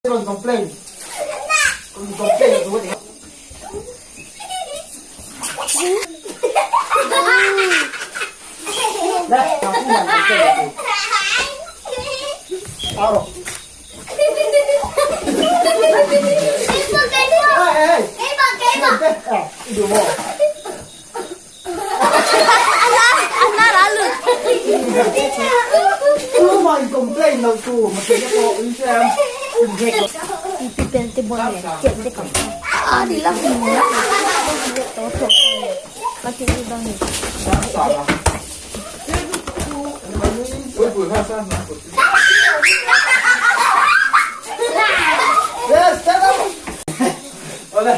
Rawn complain rawn complain a tu a ti. Le, ang uman complain a tu. Aro. Hey, hey. Eh, i duh maw? Tumah in complain lo tu mahse na pawh in hre ang in hek lo. Yes, stand up. Ole.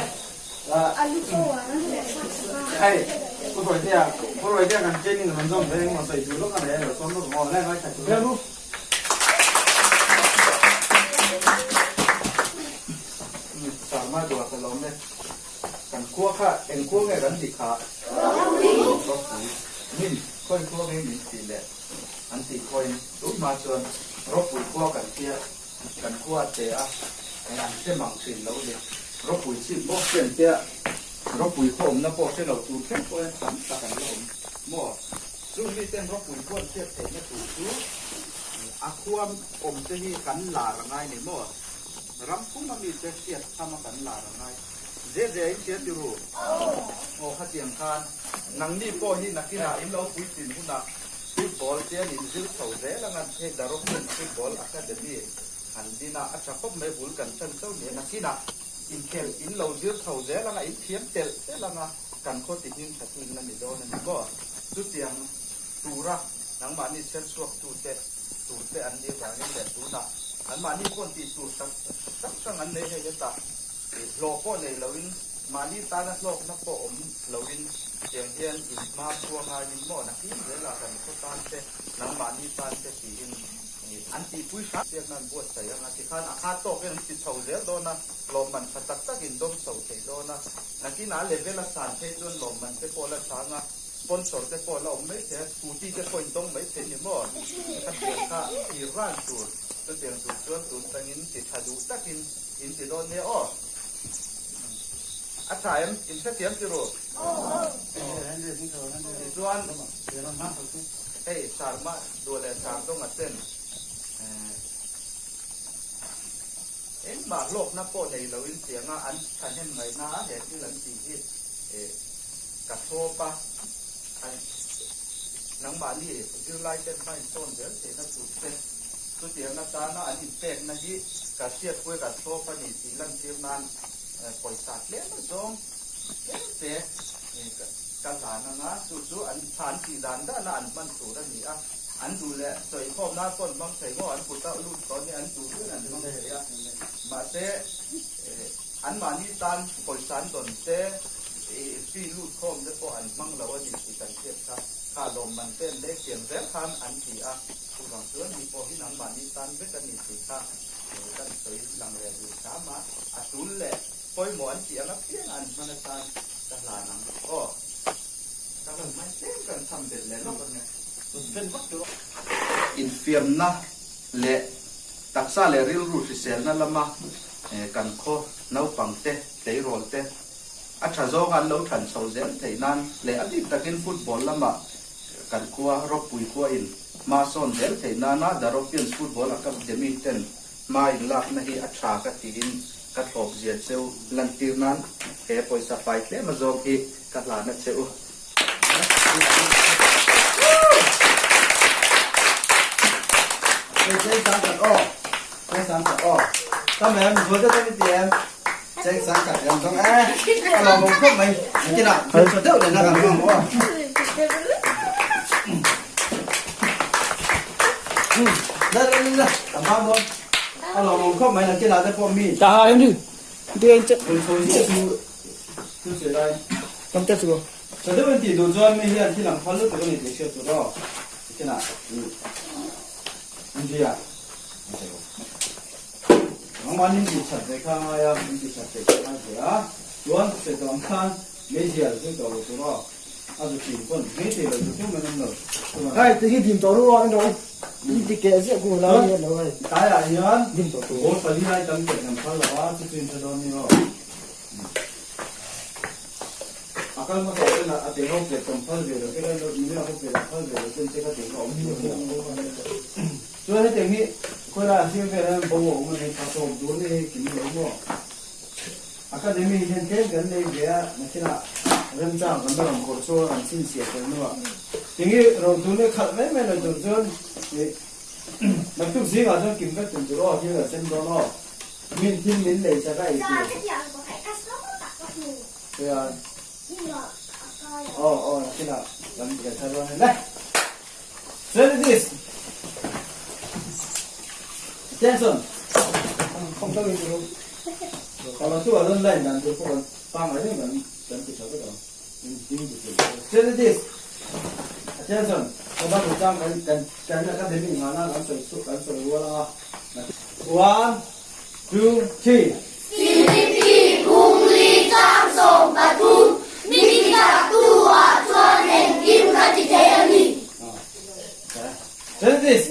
Hei, pu Hruaitea, pu Hruaitea kan training rawn zawm ve engmaw sawi tur lawk a nei a lo sawm lawk ang aw, lai ngaithla tur hian. Sarma dua ka lawm e. Kan khua kha eng khua nge kan tih kha? Ropui. Min, khawi khua nge min tih leh an tih khawiin tunhma chuan Ropui khua kan tia. Kan khua a che a, eng an hre mang thin lo ni. Ropui chhip bawk chen te a, ropui khaw awmna pawh hre lo tur thleng pawh hian tam tak an la awm maw? Chung mi ten ropui khuan hriat theihna tur chu a khua awm te hi kan lar a ngai ni maw? Ram pum a mi te hriat tham a kan lar a ngai. Ze ze in hria ti ru? Aw khatiang khan nangni pawh hi nakinah in lo puitlin hunah Football te an inzir chho zel ang a, hei Darokin Football Academy an din a, a tha khawp mai bul kan chan chauh ni a, nakinah inkhelh in lo zir chho zel ang a, in thiam telh telh ang a, kan khaw ti hming tha chu in la ni dawn a ni maw? Chutiang tura nangmahni chher chhuak tute turte an nih avangin leh tunah anmahni pawh tih tur hrang hrang an nei hei hetah. Hlawh pawh nei loin, mahni tana hlawkna pawh awm loin tiang hian in hma chhuah ngaiin maw nakin zelah kan khaw tan te, nangmahni tan te tiin an tihpui hram chiakna an buatsaih ang a, tikhan a kha tawk hian an ti chho zel dawn a, lawmman tha tak tak in dawm chho thei dawn a, nakinah level a san phei chuan lawmman te pawh la chang a, sponsor te pawh la awm mai thei a, scooty te pawh in dawng mai thei ni maw? Khatiang kha thlir ran tur, chutiang tur chuan tun tangin ti tha duh takin In ti dawn nia aw. A tha em? In hrethiam ti ru? Tichuan hei Sarma duh leh Sardonga ten engmah hlawkna pawh nei loin tianga an thahnem ngaihna a he thil an tih hi ka thlawp a, nangmahni zirlai ten hma insawn zel theihna tur te Chutiang atana an inpekna hi ka hriatpui ka thlawp a ni tih lantir nan pawisa tlem a zawng tlem te ka hlan ang a, chu chu an tha an tih dan dana an hman tur a ni a, an duh leh sawikhawm nan pawh an hmang thei maw, an kut a lut tawh nia an duh duhin an hmang thei a, mahse anmahni tan pawisa an dawn te fee lut khawm te pawh an hmang lo a ni tih kan hriat kha, kha lawmman te an lei thiam zel khan an ti a. Chuvang chuan mi pawh hi nangmahni tan vek a ni tih kha kan sawi lang leh duh hram a, a tul leh pawimawh an tih ang apiang an hman atan ka hlan ang aw. Ka hlan hmain tlem kan cham belh leh lawk ang e. Infiamna leh taksa leh rilru hriselna lama kan khaw naupang te, tleirawl te a tha zawnga an lo than chho zel theih nan leh a bik takin football lamah Kan khua ropui khua in hma sawn zel theih nana The Ropians Football Academy ten hma in lakna hi a tha ka tiin ka thlawp zia cheu lantir nan he pawisa fai tlem a zawng hi ka hlan a che u. Hei cheng sang khat aw, cheng sang khat aw. Tam em, zual te tam i ti em? Cheng sang khat em dawng e. A lawmawm khawp mai. Engtin ah thil tha deuh leh na kan hmang maw? La la la la, kan hmang dawn. A lawmawm khawp mai nakin ah te pawh mi. Ta ha em đi. Đi anh chết. Thil chho ziah chu thil sawi lai. Tam te chu. Tha deuh in tih duh chuan mi hian thil ang phal lutuk a ni tih hriat tur aw. Engtin ah India. Nangmah nin tih that ve kha a ngai a, min tih that theih kha a ngai ve a. Chuan sawi tawh ang khan meizial zui tawh lo tur aw. A zu kim pawn hmei thei lo zu tum an awm lo. Hai ti hi dim tawh ru a no i ti keh ziah ku lai hi lo hei. Tlaiah hian ball pali lai tam pek kan phal lo a, chu chu in hre dawn ni aw. A kal hmasa ten a te ho plate kan phal ve lo te ka nula ho plate an phal ve lo ten te ka tih kha awm tur a ni. Chuan hetiang hi khawilai a sir velah hian bo a awm a ni, tha tawp dur ni hei kim lo maw. Academy hian tlem kan nei ve a, nakinah remchang kan la rawn khawrh chu a rawn chhinchhiah tel hnuah tinge rothun hi khalh mai mai lo tur chuan ih naktuk zingah chuan kim vek tum tur aw thil kan sem dawn aw min thil min lei chak a ei tur chuan aw aw nakinah kan kan thar dawn a ni le Service Attention Kalau tu alun lain dan tu pun pangai deuh kan kan ti tha vek ang ding ti thei Service Attention Kaba tu chang kan kan kan academy ngana kan sawi chu kan sawi rual anga One two three Philippi Kungli chang 13, Mi chaktu ah chuan engkim ka ti thei a ni. Service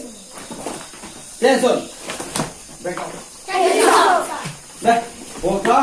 Attention Back up Le ball kha.